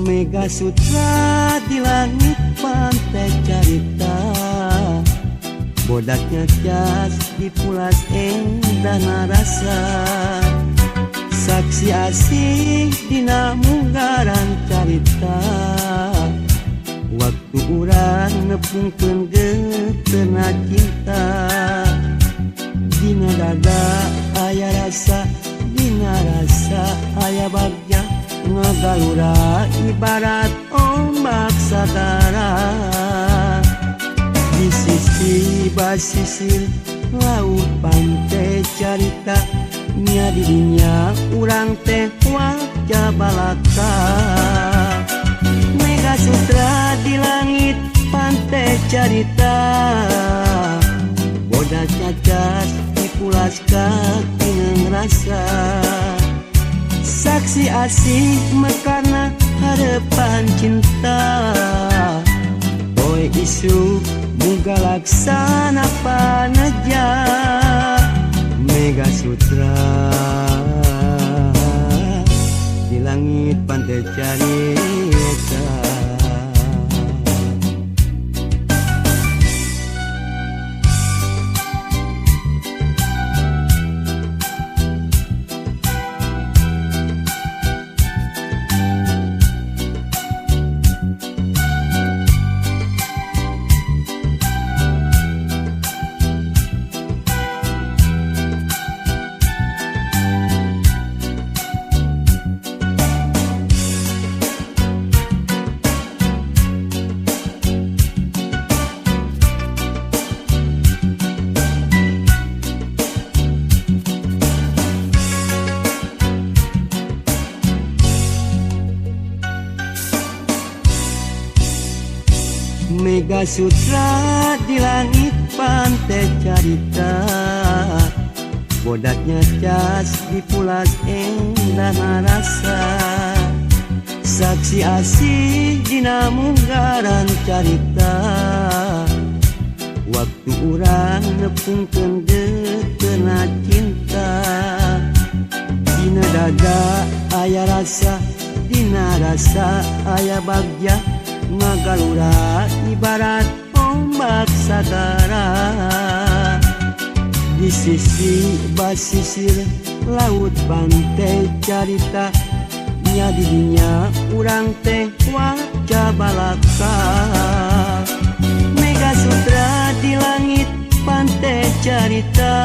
Mega Sutra di langit pantai carita, bodaknya cas dipulas endah narasa. Saksi asih dina munggaran carita, waktu urang nepungkeun geuteuhna cinta. Dina dada aya rasa, dina rasa aya bagja, ngagalura ibarat ombak sagara. Di sisi basisir laut pantai carita, nya didinya urang teh wajah balaka. Mega Sutra di langit pantai carita, bodas cacas dipulas katineng rasa. Saksi asih mekarna harapan cinta, poe isu muga laksana paneja. Mega Sutra di langit pantai carita. Mega Sutra di langit pantai carita, bodaknya cas dipulas endah rasa. Saksi asih dina munggaran carita, waktu urang nepungkeun geuteuhna cinta. Dina dada aya rasa, dina rasa aya bagja, ngagalura ibarat ombak sagara. Di sisi basisir laut pantai carita, nya didinya urang teh wajah balaka. Mega Sutra di langit pantai carita,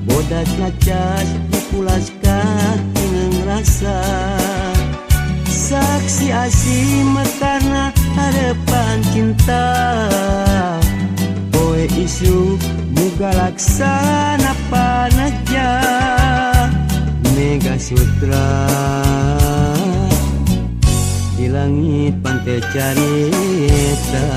bodas ngacas dipulas katineng rasa. Saksi asih mekarna harapan cinta, poe isu muga laksana paneja. Mega Sutra di langit pantai carita.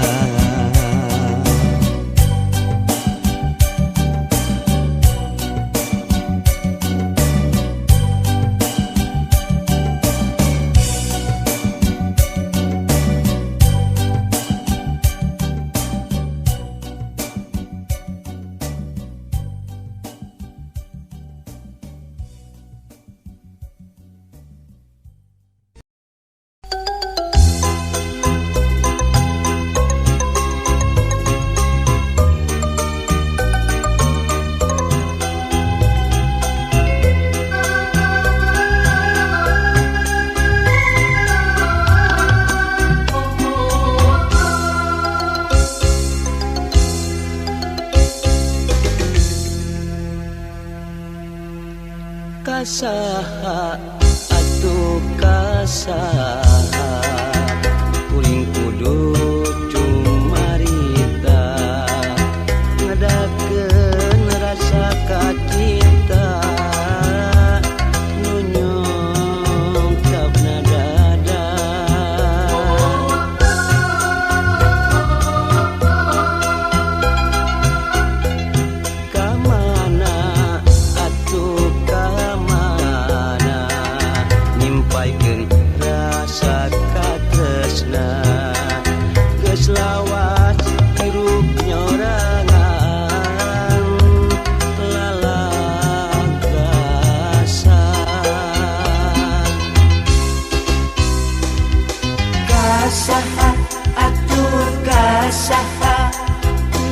Kasaha atuh kasaha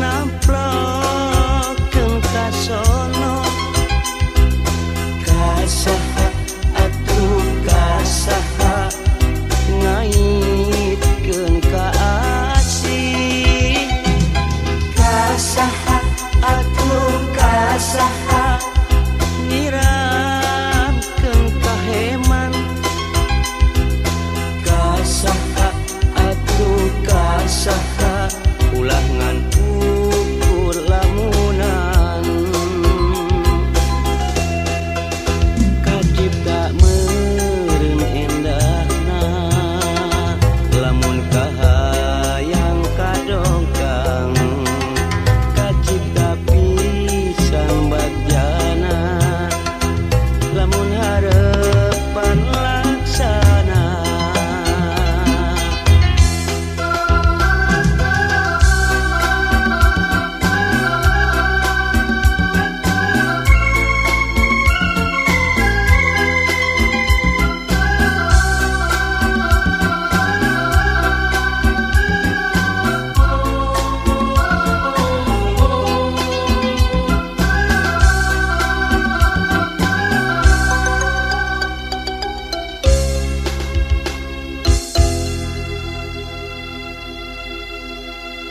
namplokeun kasono. Kasaha atuh kasaha ngaitkeun ka asih. Kasaha atuh kasaha nyiramkeun kaheman. Kasaha atuh kasaha ulah ngan ukur lamunan. Kacipta meureun endahna lamun kahayang kadongkang. Kacipta pisan bagjana lamun harepan laksana.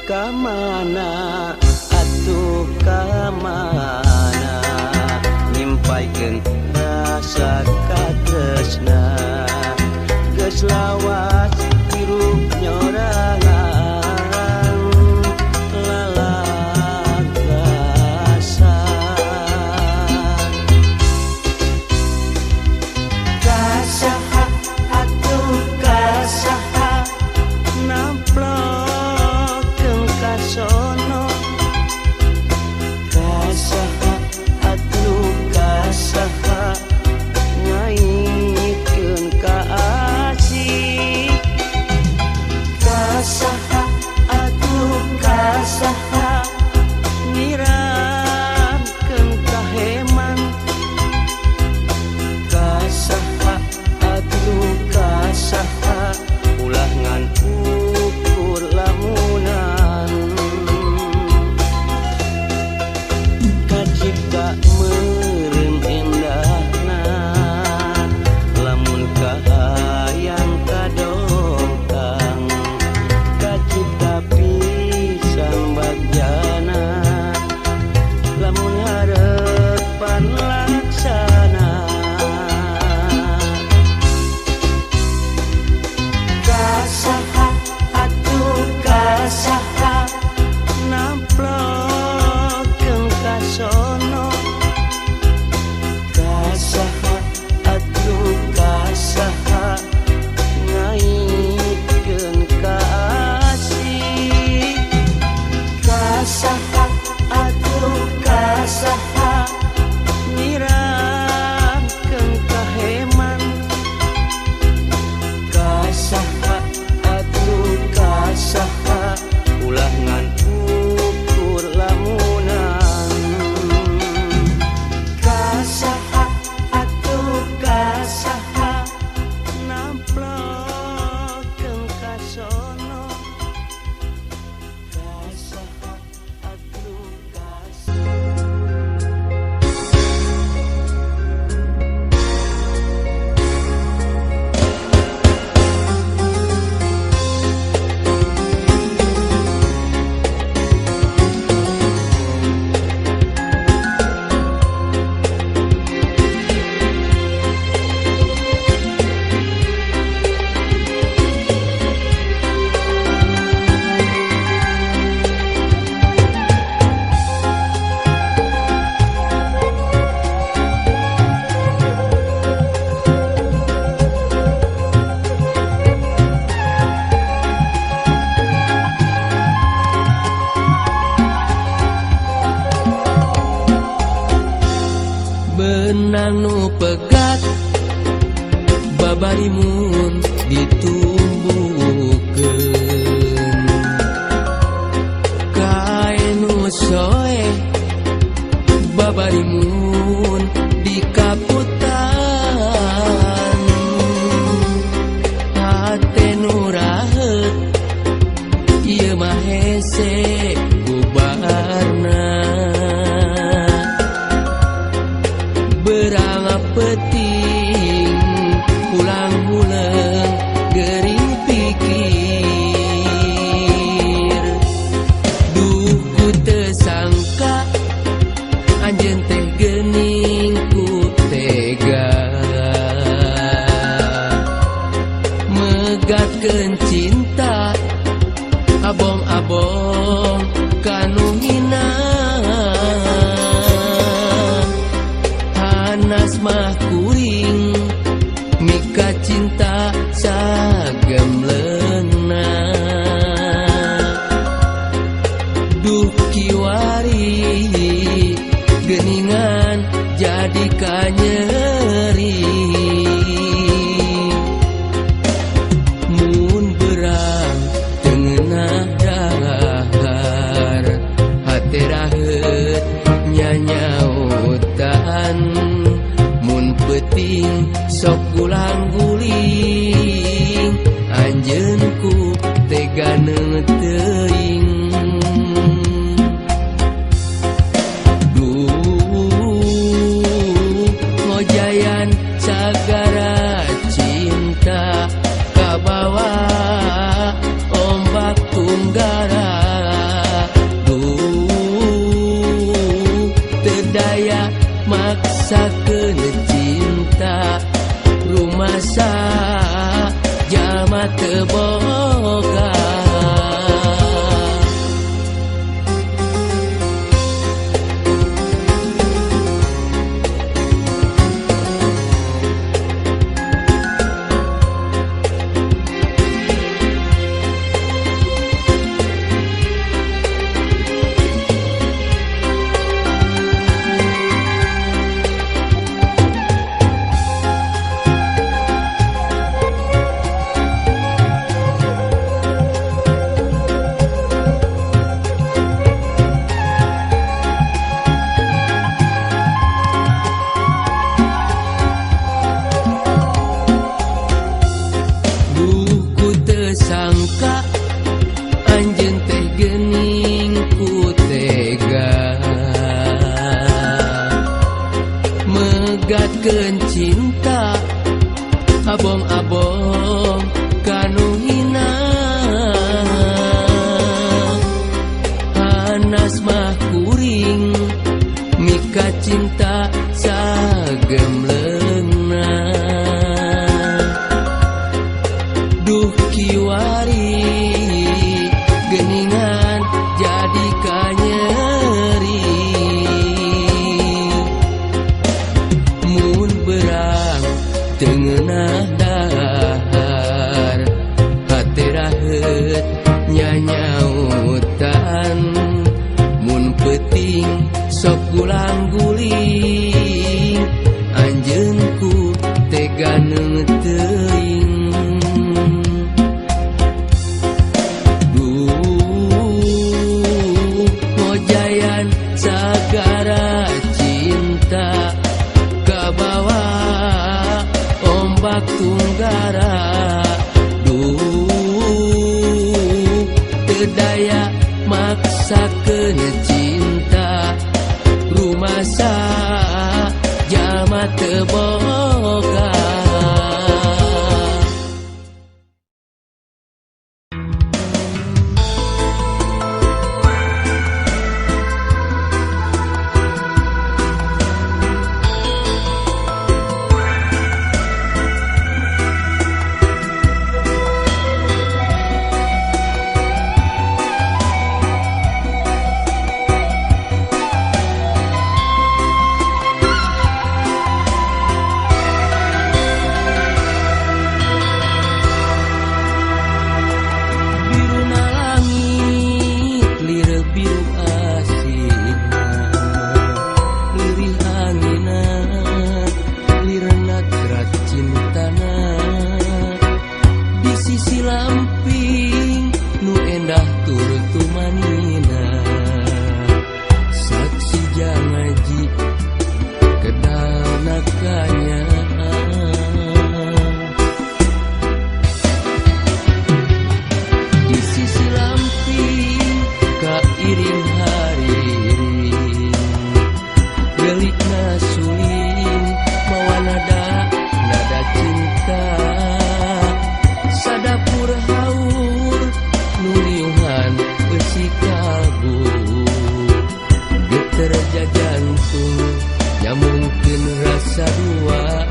Kamana atuh kamana nyimpaikeun rasa katresna. Geus lawas hirup nyorangan lalagasan. Kasaha atuh kasaha namplokeun kasono. Kasaha atuh kasaha ngaitkeun ka asih. Kasaha atuh kasaha nyiramkeun kaheman. Kasaha atuh kasaha ulah ngan ukur lamunan. Kacipta meureun endahna lamun kahayang kadongkang. Kacipta pisan bagjana lamun harepan laksana. Kasaha atuh kasaha namplokeun kasono. Kasaha atuh kasaha ngaitkeun ka asih. Kasaha atuh kasaha nyiramkeun kaheman. Kasaha atuh kasaha ulah ngan ukur lamunan. Kasaha atuh kasaha namplokeun kasono. Kasaha atuh kasaha. Benang nu pegat babarimun ditumbuhkeun. Kain nu soe babarimun dikaputan. Hate nu raheut Megatkeun cinta abong-abong kanu hina hanas mah kuring mika cinta sagemleungna duh kiwari geuningan jadi kanyeri mun berang tengenah dahar hate raheut nyanyautan mun peuting sok gulang-guling anjeun ku tega teuing duh ngojayan sagara cinta kabawa ombak tunggara duh teu daya maksakeun cinta rumasa jalma teu boga. Sangka anjeun teh geuning ku tega megatkeun cinta abong-abong kanu hina hanas mah kuring mika cinta sagemleungna duh kiwari geuningan jadi kanyeri mun berang teu ngeunah dahar hate raheut nyanyautan mun peuting sok gulang-guling anjeun ku tega teuing sagara cinta kabawa ombak tunggara duh teu daya maksakeun cinta rumasa jalma teu boga. Rasa duaan.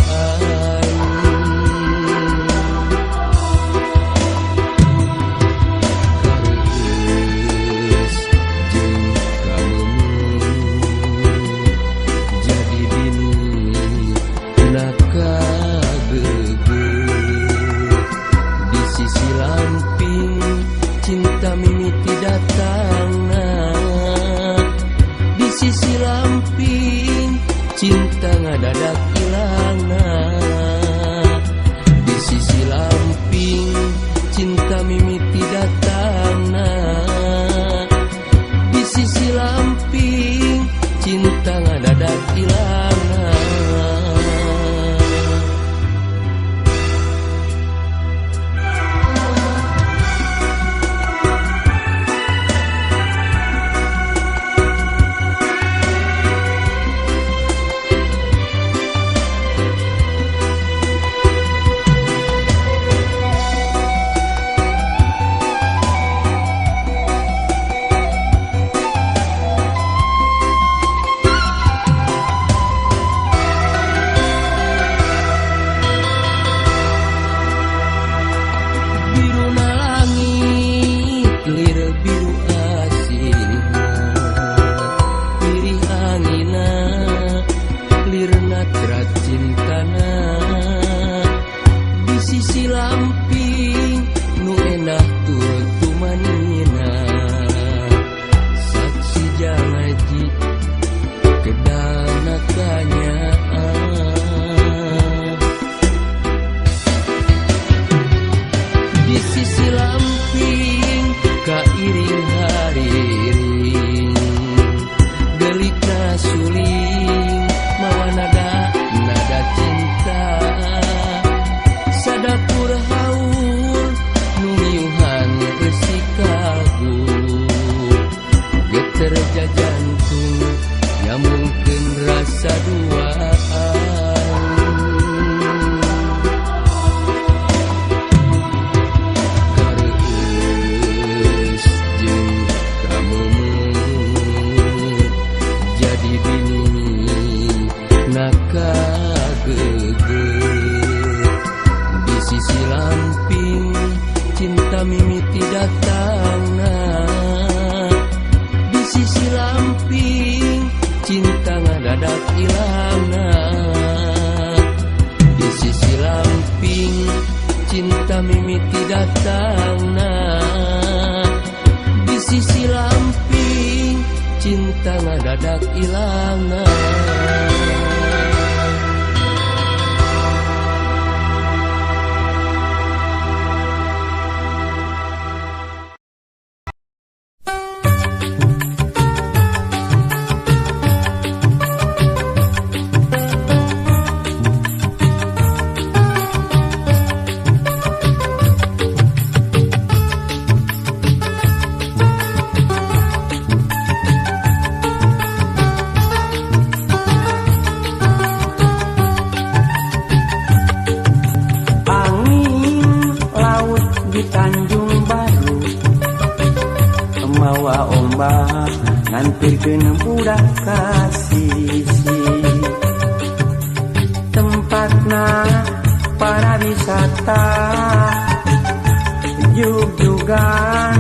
sisi lamping nu endah tur tumanina saksi janji kedana kanyaah. Di sisi lamping kairing hariring delikna suling mawa nada nada cinta sadapur haur nu miuhan reusi kagu geter jajantung nyambungkeun rasa duaan. Kareueus jeung kameumeup jadi bini nakageugeup. Di sisi lamping cinta mimiti datangna, di sisi lamping cinta ngadadak ilangna, di sisi lamping cinta mimiti datangna, di sisi lamping cinta ngadadak ilangna. Ngantirkeun budak ka sisi tempatna para wisata jugjugan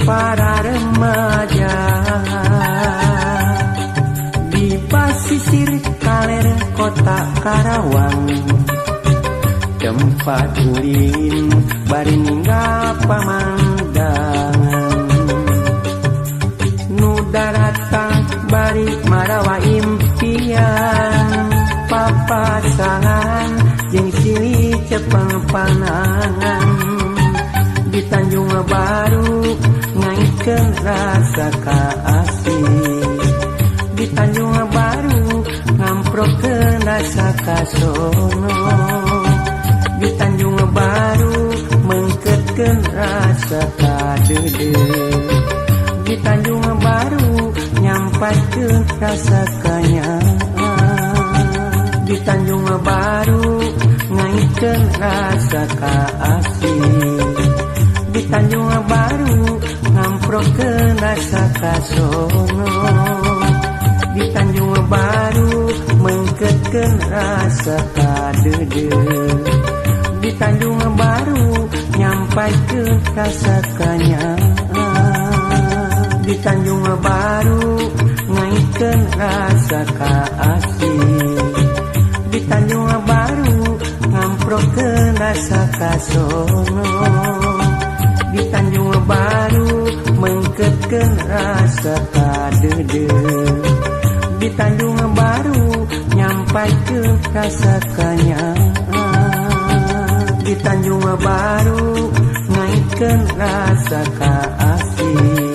para remaja di pasisir kaler kota Karawang tempat ulin bari ninggal pamandangan daratang bari marawa impian papasangan jeung silih cepeng panangan di Tanjung Baru ngaikeun rasa kaasih di Tanjung Baru ngamprokeun rasa kasono di Tanjung Baru mengketkeun rasa kadeudeuh di Tanjung Baru nyampatkeun rasa kanyaah di Tanjung Baru ngaikeun rasa kaasih di Tanjung Baru ngamprokeun rasa kasono di Tanjung Baru mengketkeun rasa kadeudeuh di Tanjung Baru nyampatkeun rasa kanyaah di Tanjung Baru ngaikeun rasa kaasih di Tanjung Baru ngamprokeun rasa kasono di Tanjung Baru mengketkeun rasa kadeudeuh di Tanjung Baru nyampatkeun rasa kanyaah di Tanjung Baru ngaikeun rasa kaasih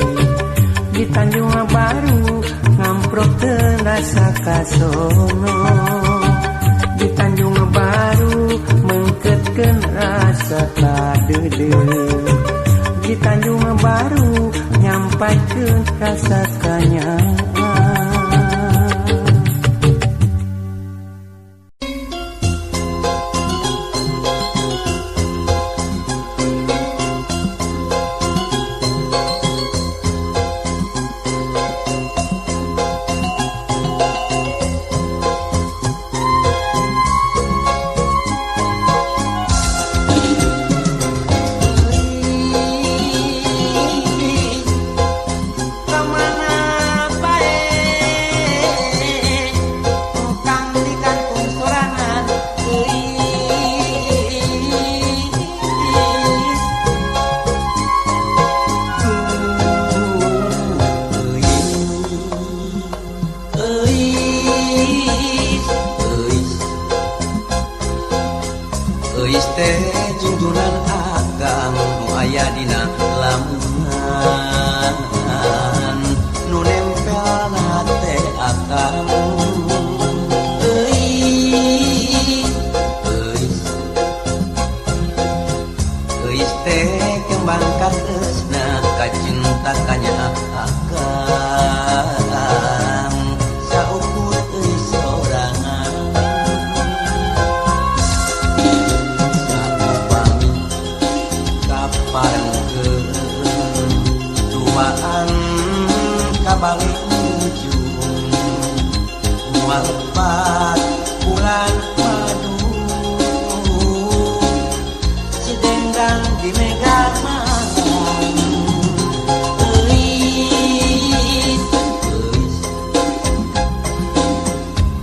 di Tanjung Baru ngamprokeun rasa kasono di Tanjung Baru mengketkeun rasa kadeudeuh di Tanjung Baru nyampatkeun rasa kanyaah. Kemana teh kembang katresna kacinta kanya akang saukur euy sorangan saupami kaparengkeun duaan kabalik ujung moal lepat bulan madu si dendang di mega malam euis euis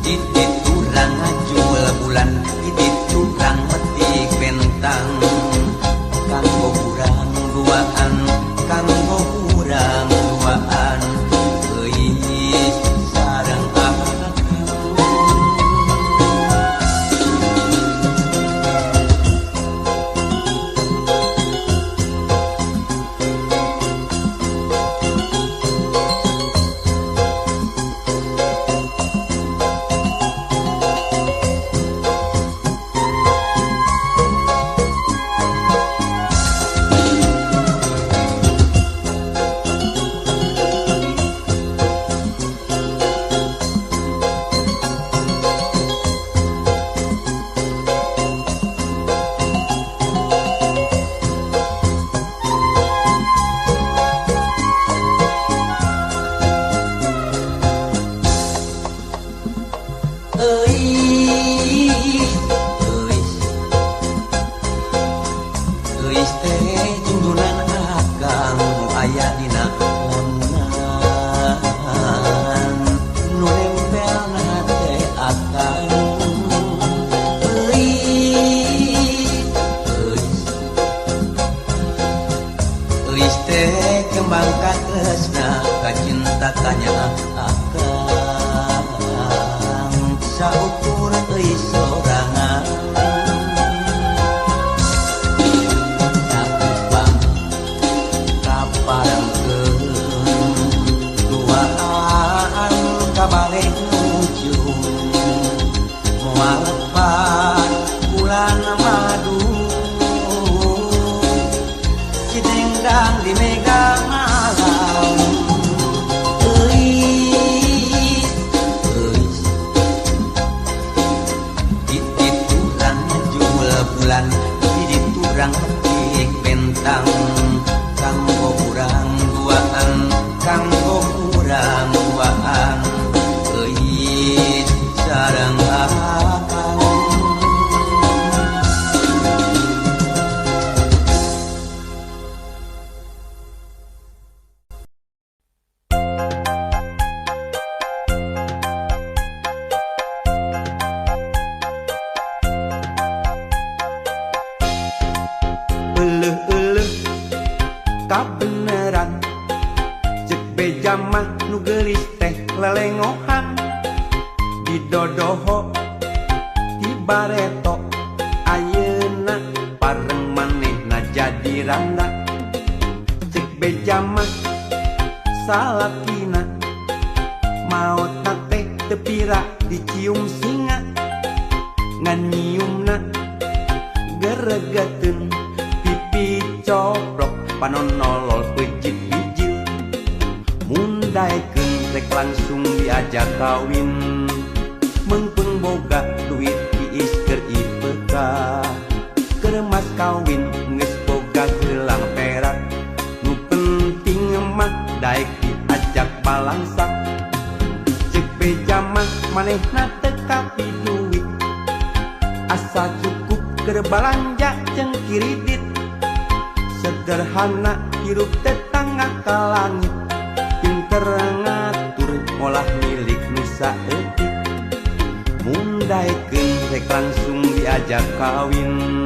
di diturang ngajul bulan di diturang metik bentang kanggo urang duaan kanggo urang duaan euis sareng akang. Euis euis euis teh jungdunan akang nu aya dina lamunan nu nempelna teh akang euis euis euis teh kembang katresna kacinta kanya akang saukur euy sorangan sakupang kaparengkeun duaan kabalik ujung moal lepat bulan madu si dendang di mega malam euis euis di diturang jumul bulan di diturang petik bentang kanggo urang duaan kanggo urang duaan euis sareng akang. Euleuh-euleuh kabeneran cek beja mah nu geulis teh lelengohan didodoho ti bareto ayeuna pareng manehna jadi randa cek beja mah salakina maotna teh teu pira dicium singa ngan nyiumna geregeteun pipi coplok panon nolol peucit bijil mun daekeun rek langsung diajak kawin meungpeung boga duit tiis keur IPK keur mas kawin geus boga gelang perak nu penting mah daek diajak balangsak cek beja mah manehna teu kapi duit asa cukup keur balanja jeung kiridit sederhana hirup tetangga ka langit pinter ngatur molah milik nu saeutik mun daekeun rek langsung diajak kawin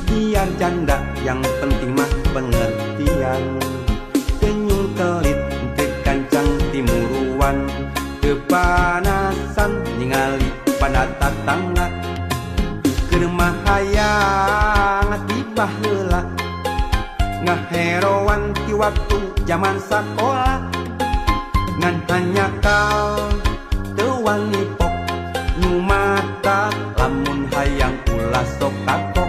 biar janda yang penting mah pengertian kenyung kelit teu kancang timuruan teu panasan ningali pada tatangga keur mah hayang tiba heula ngaheroan ti waktu jaman sakola ngan hanyakal teu wani pok nu mata lamun hayang ulah sok kapok.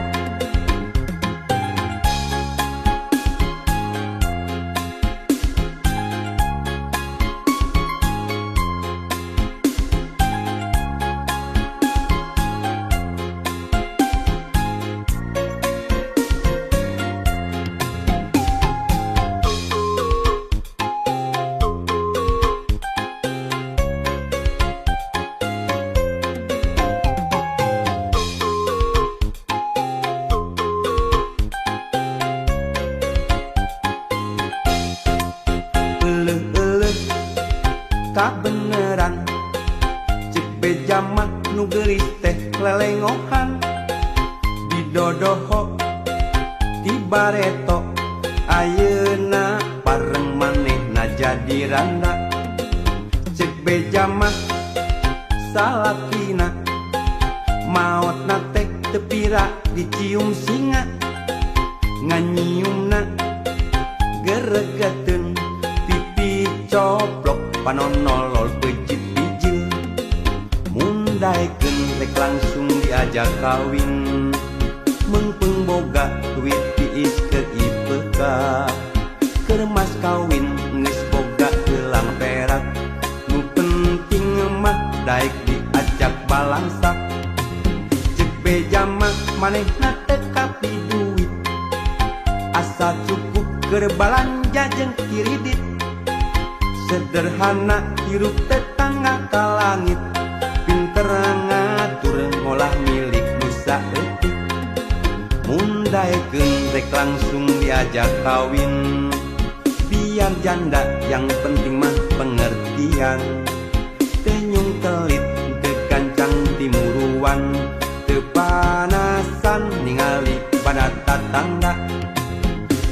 kabeneran. Cek beja mah nu geulis teh lelengohan, didodoho ti bareto ayeuna pareng manehna jadi randa. Cek beja mah salakina maotna teh teu pira dicium singa, nganyiumna geregeteun pipi coplok panon nolol peucit bijil. Mun daekeun rek langsung diajak kawin, meungpeung boga duit tiis ke IPK. Keur mas kawin geus boga gelang perak, nu penting mah daek diajak balangsak. Cek beja mah manehna teu kapi duit, asal cukup keur balanja jeung kiridit. Sederhana hirup tetangga ka langit, pinter ngatur ngolah milik nu saeutik. Mun daekeun rek langsung diajak kawin, biar janda yang penting mah pengertian. Teu nyung kelit teu gancang timuruan, teu panasan ningali pada tatangga.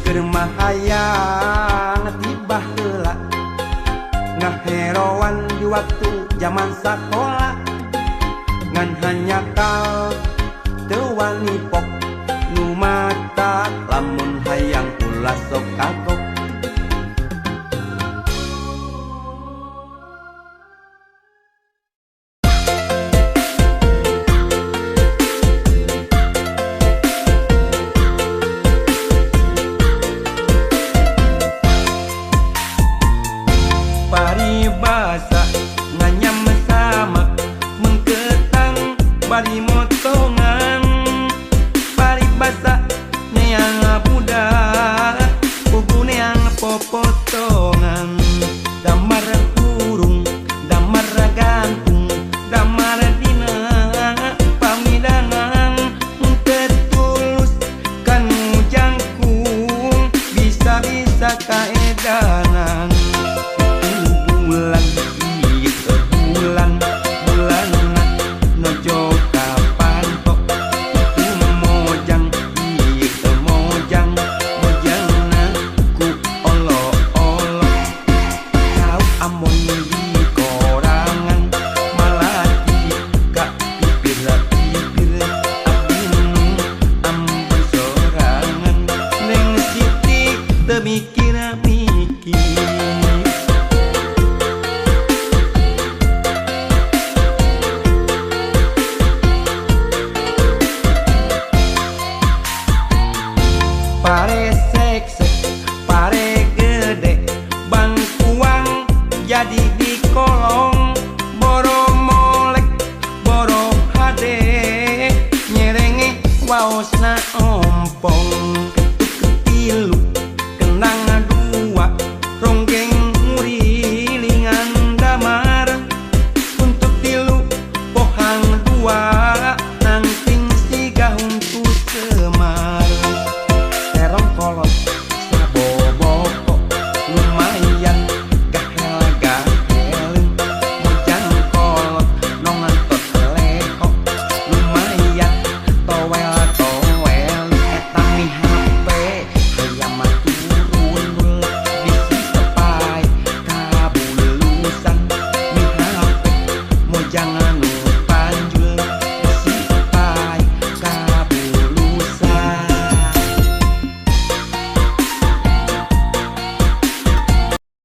Keur mah hayang tiba heula, ngaheroan di waktu zaman sakola. Ngan hanyakal teu wani pok, nu mata lamun hayang ulah sok kagok. Paribasa nganyam sama mengketang bari motongan, paribasa neang budak pugu neang popotongan. Damar hurung damar gantung damar dina pamidangan, tetulus kanu jangkung bisa-bisa kaedanan. Bulan ieu bulan bulanna nojo kapantok, itu mojang ieu mojang mojangna ku olo-olo. Kau amon di korangan malati ka pipir-pipir abdi nu ampun sorangan. Neng Siti teu mikir-mikir. Parece